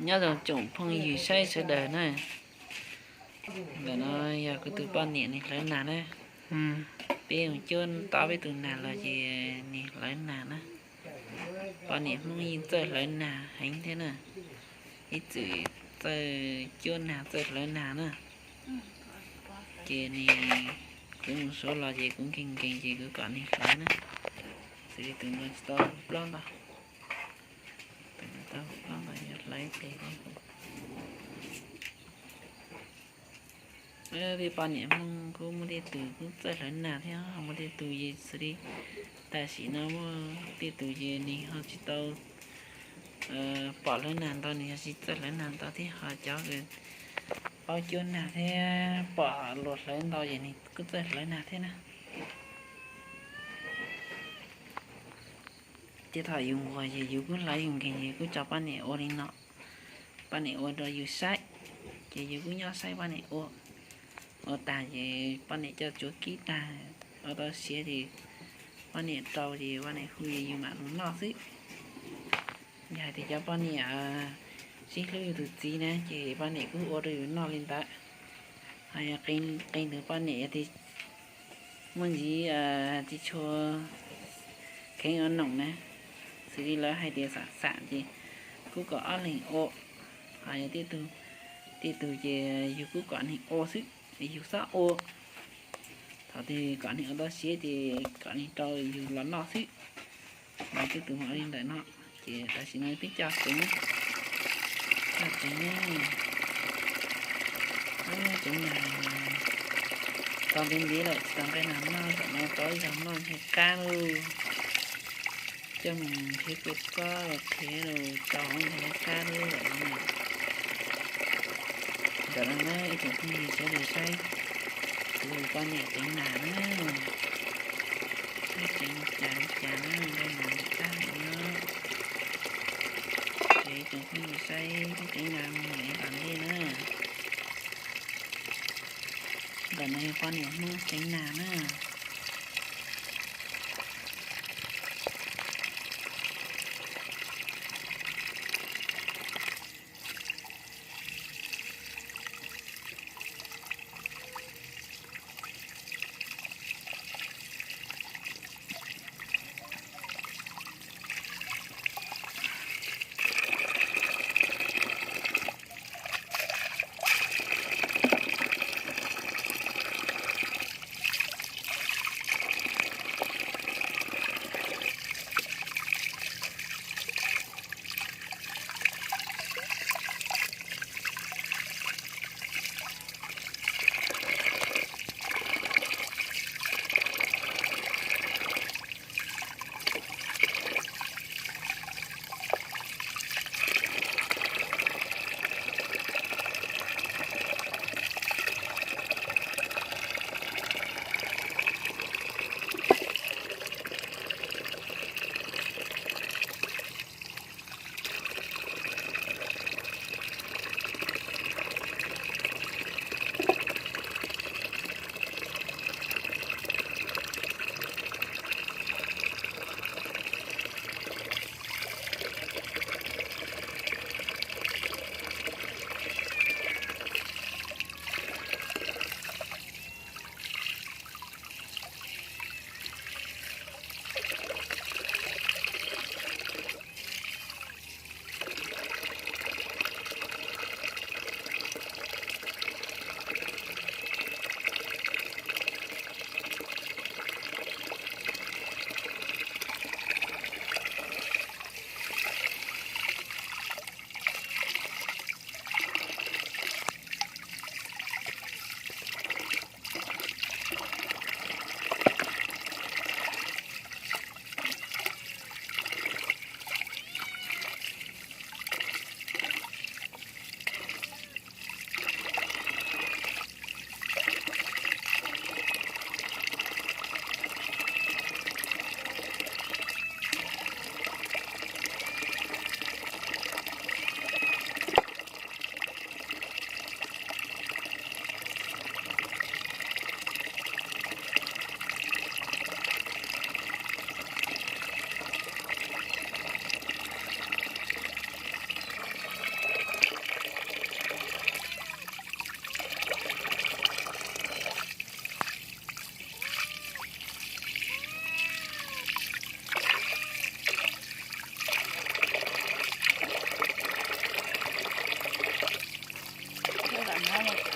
Nyob zoo tsoom phooj ywg saib sawv daws na. Ntawm no yog kuv tus poj niam nws hlawv nas na. Peb mus cuab tob peb tus nas los ces nws hlawv nas na. Poj niam Hmoob yeej txawj hlawv nas heev thiab na. Ib txwm txawj cuab nas txawj hlawv nas na. Ces nws, kuv mus suav los ces kuv nkees nkees ces kuv kom nws hlawv na. Xws li tus no tsis tau plaub ntau, tus no tau plaub ntau yog hlawv tes. Peb poj niam Hmoob kuj muaj tej tus kuj txawj hlawv nas thiab, muaj tej tus ces xws li tam sim no muaj tej tus ces nws ho tsis tau pom hlawv nas ntau, nws ho tsis txawj hlawv nas ntau thiab, ho cov paub cuab nas thiab pom luag hlawv ntau ces nws kuj txawj hlawv nas thiab na. Ces thaum yus nquag ces yus kuj hlawv yus nkees, yus kuj tso poj niam ua li no. Poj niam ua rau yus saib, ces yus kuj nyob saib poj niam ua. Ua tag ces poj niam coj tsuav kib tag, ua tau siav ces poj niam rau ces poj niam hu yus mam los noj xwb. Yog hais tias cov poj niam sib hlub yus tus txiv na ces poj niam kuj ua rau yus noj li ntawd. Ho yog qee tus poj niam yog tias muaj ntxiv tsis tshua kheev ua noom na, xws li lawv hais tias xam xam ces kuj kom ob leeg ua. Ho yog tej tug ces yus kuj kom neeg ua xwb, yus xob ua. Thaum twg kom neeg ua tau siav ces kom neeg rau yus los noj xwb. Mas tej tug mas ua li ntawm no, ces tam sim no peb coj tsev, coj tsev ne. Tsev nas tau ntev ntev lawm tsis tau nqaij nas noj, tam no tau ib zaug noj nqhis qab lauj. Coj mus nrhiav kua txob los qhia los tau nqhis qab lauj ntawm no. Ntawm no na ib tsoom phooj ywg sawv daws saib, kuv tus poj niam tsev nas na, saib tsev cas cas na, nqaij nas ntawm qab heev no. Ces ib tsoom phooj ywg saib peb tsev nas mus ib pas ntej na. Ntawm no yog poj niam Hmoob tsev nas na.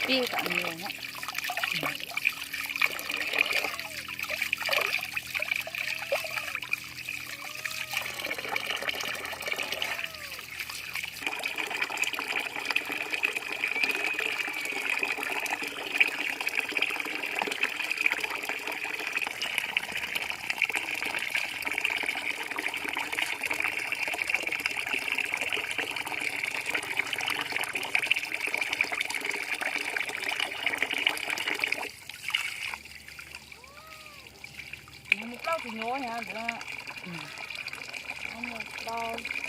pib tom nyuag na. Mus plaub tus nyuam ntawd, mus plaub.